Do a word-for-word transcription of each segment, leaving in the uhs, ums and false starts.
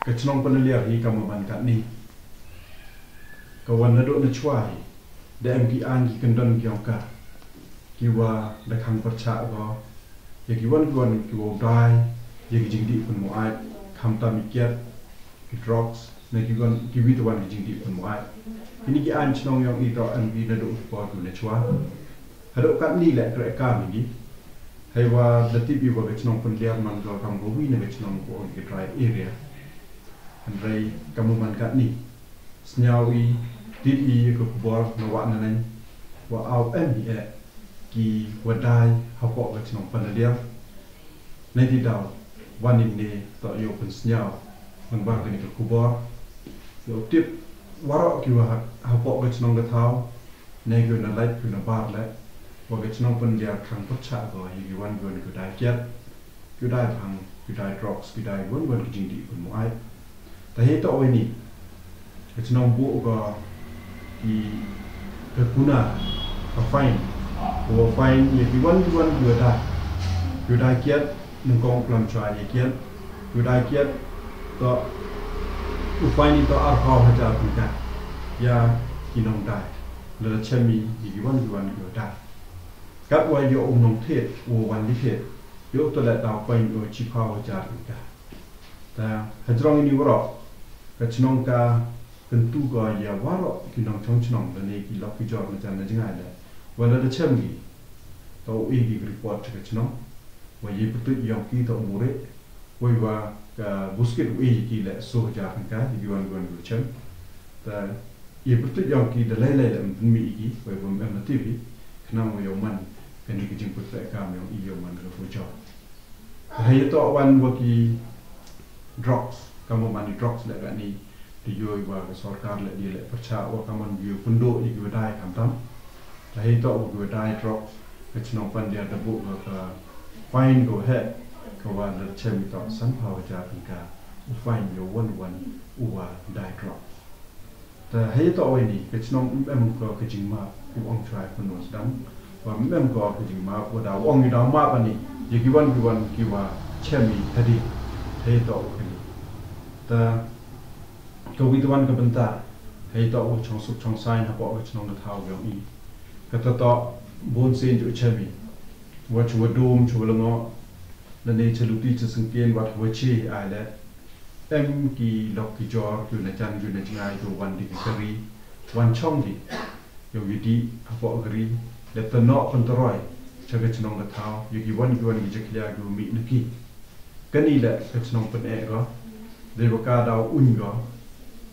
Ka chnong Pynliar hi ka maban katni. Ka wan nadooh nachwa hi. Da em ki aiñ ki kyndon ki yong ka. Ki wa da khang pyrchah ko. Ya ki wan ki wan ki wa u dai. Ya ki jingdih pynmuaid. Khamtam i kiad. Ki drugs. Na ki wan ki wi te wan ki jingdih pynmuaid. Kini ki aiñ chnong yong i toh em ki nadooh ki por ki nachwa. Hadooh katni le kreh kam i ki. Hei wa da tip i wa ka chnong Pynliar man ko kam ko wi na ka chnong ko ki dry area. Hynrei ka maban katni. Sñiaw i, tip i ka khubor na wa na neng. Wa aw em i e ki wa dai hapoh ka chnong Pynliar. Nei ti daw, wan i ne toh yow pynsñiaw. Ngan wa kani ka khubor. Yow tip, waroh ki wa ha-, hapoh ka chnong ka thaw. Nei ki na lait ki na bar le. Wa ka chnong Pynliar khang pyrchah ko, hi ki wan ki wan ki dai kiad. Ki dai bhang, ki dai drugs, ki dai wan wan ki jingdih pynmuaid. Te hei toh wei ni. Ka chnong buh ka ki ka kuna, ka fine. Ka fine, ya ki wan, ki wan, ki wa dai. Ki wa dai kiad, nyngkong u klam chwa ya kiad. Ki wa dai kiad, toh, u fine toh arphaw hajar tyngka. Ya ki nongdai. Lada chem i, ya ki wan, ki wan, ki wa dai. Kat wa yoh u nongthied, u wan di thied. Yoh u toh le daw fine u chiphaw hajar tyngka. Te, hajrong ini waroh, ka chnong ka kyntu ko ya waroh ki nongchong chnong, lane ki lok ki jor na jan na jngai le. Wa lada chem ki, toh u e ki report cha ka chnong. Wa ye pyrtuit yong ki toh u mure. Wei wa ka buskit u e ki le soo hajar tyngka, ya ki wan wan ki chem. Te, ye pyrtuit yong ki da lei lei le em pynmih i ki, wei wa em em na tip i, khnang wa yow man, kani ka jingpyrkhat kam yong i yow man ka bujor. Hei toh wan wa ki drugs, ka maban i drugs le kani, di yoh i wa ka sorkar le di le pyrchah wa ka man yow pynduh i ki wa dai khamtam. Hei toh wa ki wa dai drugs, ka chnong Pynliar da buh wa ka fine ko he, ka wa da chem i toh sanphaw hajar tyngka, u fine yow wan wan u wa dai drugs. Te hei toh wei ni, ka chnong em em ko ka jingmap, u ong chwa i pynwan sdang. Wa em em ko ka jingmap, wa da u ong i da map ani, ya ki wan ki wan ki wa chem i hadi. Hei toh wei ni. Te ka wi te wan ka bynta, hei toh u chong suk chong sain hapoh ka chnong ka thaw yong i. Ka toh toh bun sien ju chem i. Wa chu wa dum, chu wa lango. Lane cha luti cha sengken, wa wa chi ai le. Em ki lok ki jor, ki na jan, ki na jngai, ki wan di ki kari, wan chong di. Yow ye di, hapoh kari, le tano pyntaroi, cha ka chnong ka thaw, yow ki wan, ki wan ki jakhlia, ki mih na ki. Kani le ka chnong pyneh ko, dei wa ka daw uñ ko,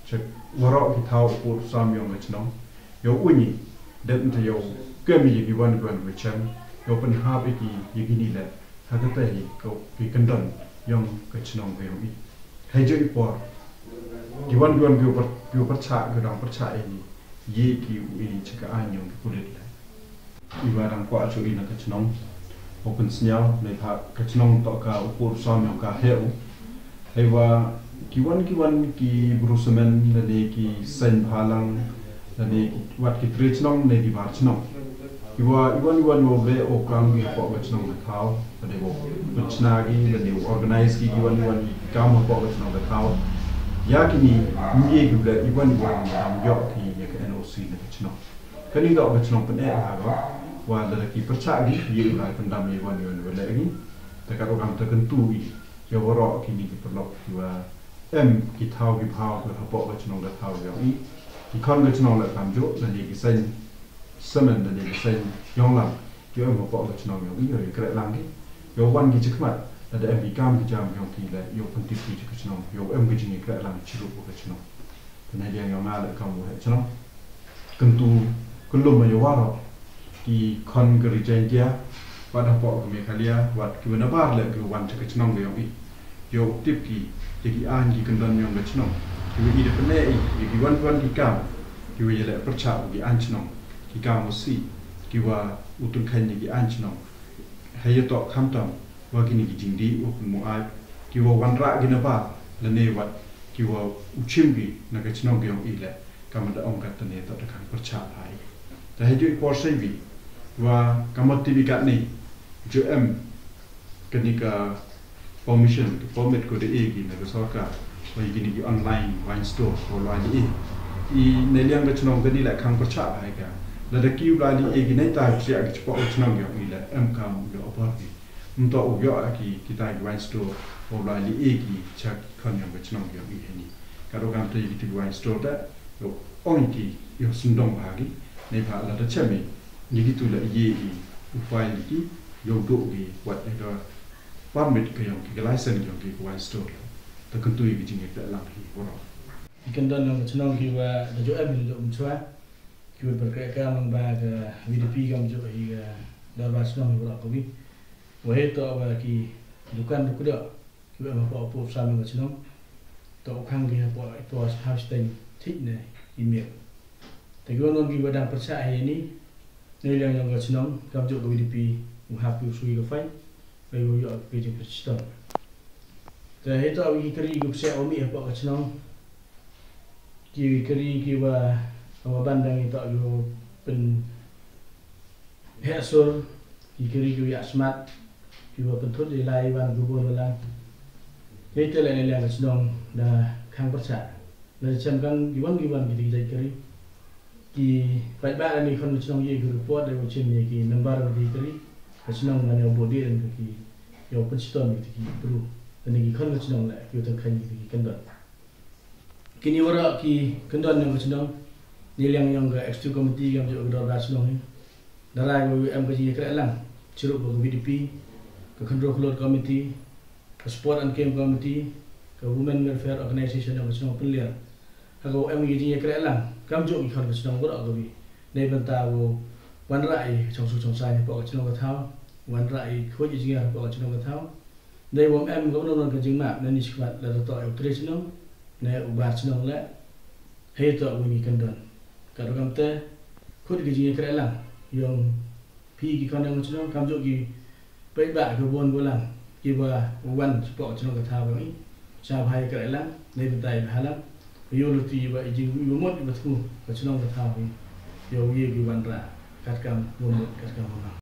cha waroh ki thaw u pur sam yong ka chnong, yow uñ i, dep nta yow kem i ya ki wan, ki wan ki chem, yow pynhap i ki, ya kini le, ha ka te hi, ko ki kyndon, yong ka chnong ka yong i. Hei ju i por. Ki wan, ki wan, ki u pyrchah, ki dang pyrchah ini. Ye ki u ini cha ka aiñ yong ki pulit le. I wa dang kwah chu i na ka chnong. U pynsñiaw, neibhah ka chnong toh ka u pur sam yong ka he u. Hei wa ki wan, ki wan, ki bru semen, lane ki seiñ bhalang, lane ki wat ki tre chnong, ne ki bar chnong. Ki wa, i wan, i wan, i wa we o kam ki hapoh ka chnong ka thaw, lane wa pynchna ki, lane wa organize ki, ki wan, i wan, i kam hapoh ka chnong ka thaw. Ya kini, ngi ki ble, i wan, i wan, i wan, yoh ki, ya ka N O C na ka chnong. Kani toh ka chnong pyneh ha ko, wa lada ki pyrchah ki, ye u lai pyndam, i wan, i wan, i wan, le ki. Te ka kam te kyntu i, ya waroh kini ki paralok, ki wa em ki thaw ki bhaw ki hapoh ka chnong ka thaw yong i. Ki khon ka chnong le kamjooh, lane ki seiñ semen, lane ki seiñ yong lang. Yow em hapoh ka chnong yong i, yow ye kreh lang ki. Yow wan ki chakhmat, lada em ki kam ki jam yong ki le, yow pyntip ki cha ka chnong, yow em ki jingkreh lang chirup ka chnong. Te na diang yong nga le kam u he chnong. Kyntu, kyllum ma yow waroh. Ki khon ka ri Jaintia, wat hapoh ka Meghalaya, wat ki wa na bar le ki wan cha ka chnong ka yong i. Yow tip ki, ya ki aiñ ki kyndon yong ka chnong. Ki wa i da pyneh i, ya ki wan wan ki kam. Ki wa ya le pyrchah ki aiñ chnong. Ki kam wa si, ki wa u tun khañ ya ki aiñ chnong. Hei ya toh khamtam, wa kini ki jingdih, wa pynmuaid, ki wa wanrah ki na bar, lane wat, ki wa u chim ki, na ka chnong ka yong i le, ka man da ong ka te ne toh da khang pyrchah bha i. Te hei ju i por sei wi, wa ka mut ti wi katni, ju em, kani ka permission, ka permit ko da e ki na ka sorkar. Wa ya kini ki online wine store wa lai li e. I neiliang ka chnong kani la khang pyrchah bha ka. Lada ki u lai li e ki neita ki siah ki chapoh ka chnong yong i la em kam yoh apor ki. Ym toh u yoh ki kita ki wine store wa lai li e ki cha ki khon yong ka chnong yong i heini. Ka do kam te ki ti wine store ta, yow ong ki yow syndong bha ki. Neibhah lada chem i, ni ki tu la ye i u file ki, yow duh ki wat e ka permit ka yong ki, ka license yong ki ka wine store. Ta kyntu i ki jingyakrehlang hi waroh. I kyndon yong ka chnong ki wa da ju em hi da ju um chwa. Ki wa pyrkhat ka mang ba ka V D P kam ju hi ka dorbar chnong hi waroh ka wi. Wa he toh wa ki dukan du kdoh. Ki wa em hapoh, hapoh psa yong ka chnong. Toh u khang ki hapoh, hapoh ha stain thik ne i miet. Te ki wa nong ki wa dang pyrchah heini. Neiliang yong ka chnong, kam ju ka V D P, u hap u sui ka fine. Wa yow yoh ka jingpyrchah. Te he toh wi ki kari ki psiah wa mih hapoh ka chnong. Ki kari ki wa, wa ban dang i toh yow pyn heh sur, ki kari ki wa yah smat, ki wa pynthut i lai wan ka bun wa lang. Te te le neiliang ka chnong da khang pyrchah. Da chem kang ki wan ki wan ki ti ki jait kari. Ki paidbah da ni khon ka chnong ye ki report da wa chem ye ki number wa ki kari. Ka chnong da ni wa bodi da ki yow pynchitom ki ti ki bru. Da ni ki khon ka chnong le ki wa tang khan ki ti ki kyndon. Kini waroh ki kyndon yong ka chnong, neiliang yong ka executive committee kam ju ka dorbar chnong hi. Da rai wa em ka jingyakrehlang chirup wa ka V D P, ka khynroo khyllood committee, ka sport and game committee, ka women welfare organisation yong ka chnong Pynliar. Ha ka wa em ka jingyakrehlang kam ju ki khon ka chnong waroh ka wi. Neibynta wow wanrah i chong su chong sai hapoh ka chnong ka thaw, wanrah i khooid i jingyakhooid hapoh ka chnong ka thaw. Dei wa em ka wa nong ka jingmap na ni chikhmat lada toh yow tre chnong ne u bar chnong le. Hei toh wa ngi kyndon. Ka rukom te khut ki jingyakrehlang yong phi ki khon yong ka chnong kam ju ki paidbah ki wa bun wa lang ki wa wan chapoh ka chnong ka thaw yong i. Cha bha yakrehlang, neibynta i bhalang. Yow luti wa i jing i wa mut i wa thmu ka chnong ka thaw i. Yow ye ki wanrah katkam wa mut katkam wa lang.